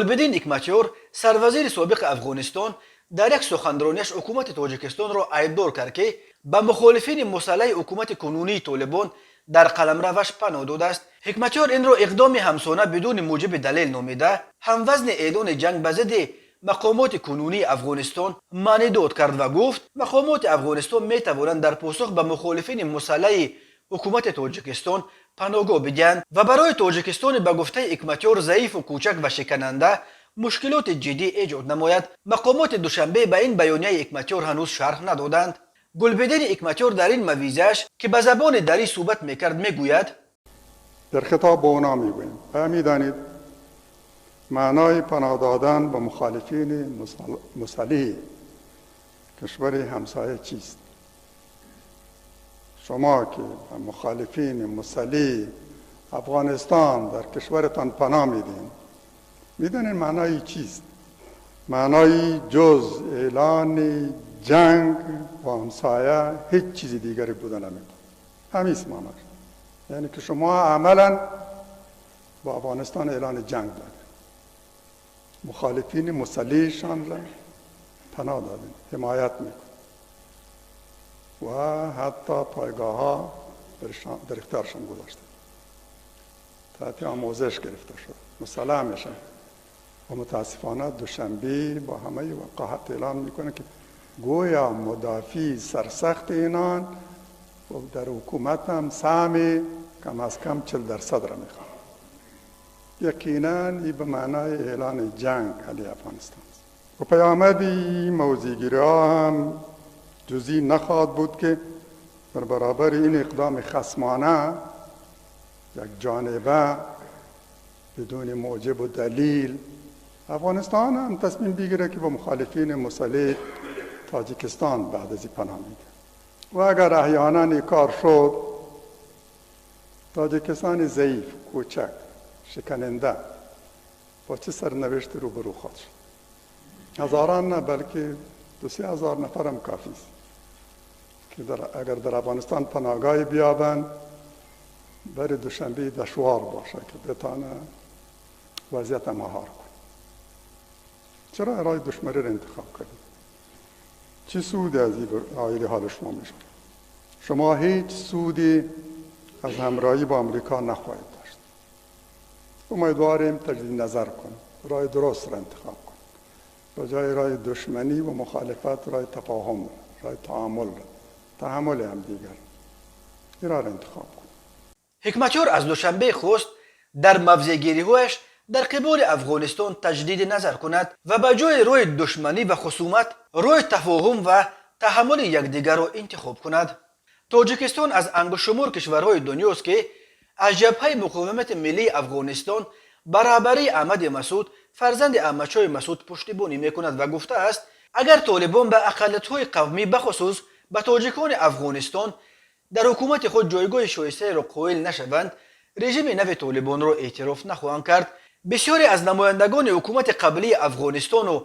Гулбиддин Ҳикматёр, сарвазири собиқи Афғонистон, дар як суханронияш ҳукумати Тоҷикистонро айбдор кард, ки ба мухолифини мусаллаҳи ҳукумати кунунии Толибон дар қаламраваш паноҳ додааст. Ҳикматёр инро иқдоми ҳамсона бидуни муҷиби далел номида, ҳамвазни эълони ҷанг ба зидди мақомоти кунунии Афғонистон маънидод кард ва гуфт, мақомоти Афғонистон метавонанд дар посух ба мухолифини мусаллаҳи ҳукумати Тоҷикистон паноҳгоҳ бидиҳанд ва барои Тоҷикистони, ба гуфтаи Ҳикматёр, заифу кӯчак ва шикананда мушкилоти ҷиддӣ эҷод намояд. Мақомоти Душанбе ба ин баёнияи Ҳикматёр ҳанӯз шарҳ надоданд. Гулбиддини Ҳикматёр дар ин мавъизааш, ки ба забони дарӣ суҳбат мекард, мегӯяд: در خطاب با اونا میگوییم و میدانید معنای پناه دادن به مخالفین مسلح کشور همسایه چیست. شما که به مخالفین مسلح افغانستان در کشورتان پناه میدین، میدانید معنای چیست؟ معنای جز اعلان جنگ با همسایه هیچ چیز دیگری بوده نمیتونه. همین معناش، یعنی که شما عملا با افغانستان اعلان جنگ دادین، مخالفین مسلحشان را پناه دادین، حمایت میکن و حتی پایگاه ها در اختیارشان گذاشته، تحت آموزش گرفته شد، مسلح میشن و متاسفانه دوشنبه با همه وقاحت اعلان میکنه که گویا مدافع سرسخت اینان و در حکومت هم سهم کم از کم 40% را میخوان. یقینا این به معنای اعلان جنگ علیه افغانستان است و پیامد این موضعگیری ها هم جزی نخواهد بود که در برابر این اقدام خصمانه، یک جانبه، بدون موجب و دلیل، افغانستان هم تصمیم بگیره که با مخالفین مسلح تاجیکستان بعد از این پناه میده و اگر احیانا این کار شد، تاجیکستان ضعیف، کوچک، شکننده با چه سرنوشت روبرو خواهد شد؟ هزاران نه، بلکه 2-3 هزار نفر هم کافی است که اگر در افغانستان پناهگاهی بیابند، برای دوشنبه دشوار باشه که بتانه وضعیت مهار کنه. چرا راه دشمنی را انتخاب کردید؟ چه سودی از این عاید حال شما میشه؟ شما هیچ سودی از همراهی با امریکا نخواهید داشت. امیدواریم تجدید نظر کن، راه درست را انتخاب کن. به جای راه دشمنی و مخالفت، راه تفاهم، راه تعامل، تحمل هم دیگر، این راه را انتخاب کن. Ҳикматёр аз Душанбе хост, дар мавзеъгириҳояш дар қиболи Афғонистон таҷдиди назар кунад ва ба ҷои роҳи душманӣ ва хусумат роҳи тафоҳум ва таҳаммули якдигарро интихоб кунад. Тоҷикистон аз ангуштшумор кишварҳои дунёст, ки аз Ҷабҳаи муқовимати миллии Афғонистон ба раҳбарии Аҳмади Масуд, фарзанди Аҳмадшоҳи Масуд, пуштибонӣ мекунад ва гуфтааст, агар Толибон ба ақаллиятҳои қавмӣ, бахусус ба тоҷикони Афғонистон, дар ҳукумати худ ҷойгоҳи шоистаеро қоил нашаванд, режими нави Толибонро эътироф нахоҳанд кард. Бисёре аз намояндагони ҳукумати қаблии Афғонистону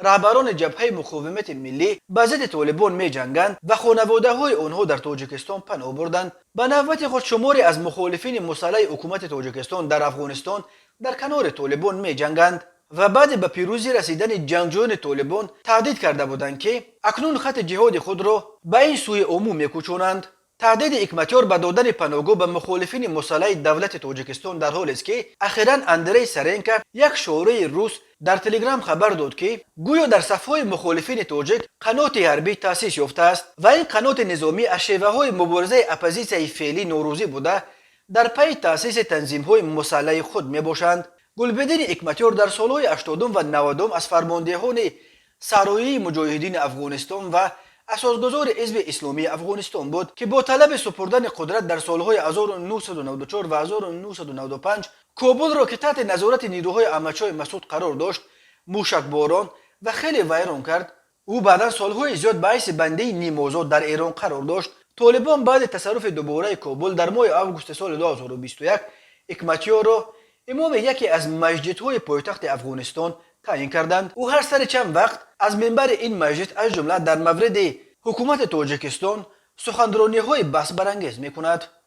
раҳбарони Ҷабҳаи муқовимати миллӣ ба зидди Толибон меҷанганд ва хонаводаҳои онҳо дар Тоҷикистон паноҳ бурданд. Ба навбати худ, шуморе аз мухолифини мусаллаҳи ҳукумати Тоҷикистон дар Афғонистон дар канори Толибон меҷанганд ва баъди ба пирӯзӣ расидани ҷангҷӯёни Толибон таҳдид карда буданд, ки акнун хати ҷиҳоди худро ба ин сӯи Омӯ мекӯчонанд. Таҳдиди Ҳикматёр ба додани паноҳгоҳ ба мухолифини мусаллаҳи давлати Тоҷикистон дар ҳолест, ки ахиран Андрей Саренко, як шореҳи рус, дар Телеграм хабар дод, ки гӯё дар сафҳои мухолифини тоҷик қаноти ҳарбӣ таъсис ёфтааст ва ин қаноти низомӣ аз шеваҳои муборизаи оппозитсияи феълӣ норозӣ буда, дар пайи таъсиси танзимҳои мусаллаҳи худ мебошанд. Гулбиддини Ҳикматёр дар солҳои 80-ум ва 90-ум аз фармондеҳони сароии муҷоҳидини Афғонистон ва асосгузори Ҳизби Исломии Афғонистон буд, ки бо талаби супурдани қудрат дар солҳои 1994 ва 1995 Кобулро, ки таҳти назорати нирӯҳои Аҳмадшоҳи Масуд қарор дошт, мушакборон ва хеле вайрон кард. Ӯ баъдан солҳои зиёд ба ҳайси бандаи нимозод дар Эрон қарор дошт. Толибон баъди тасарруфи дубораи Кобул дар моҳи августи соли 2021 Ҳикматёрро имоми яке аз масҷидҳои пойтахти Афғонистон таъин карданд. Ӯ ҳар сари чанд вақт аз минбари ин масҷид, аз ҷумла дар мавриди ҳукумати Тоҷикистон, суханрониҳои баҳсбарангез мекунад.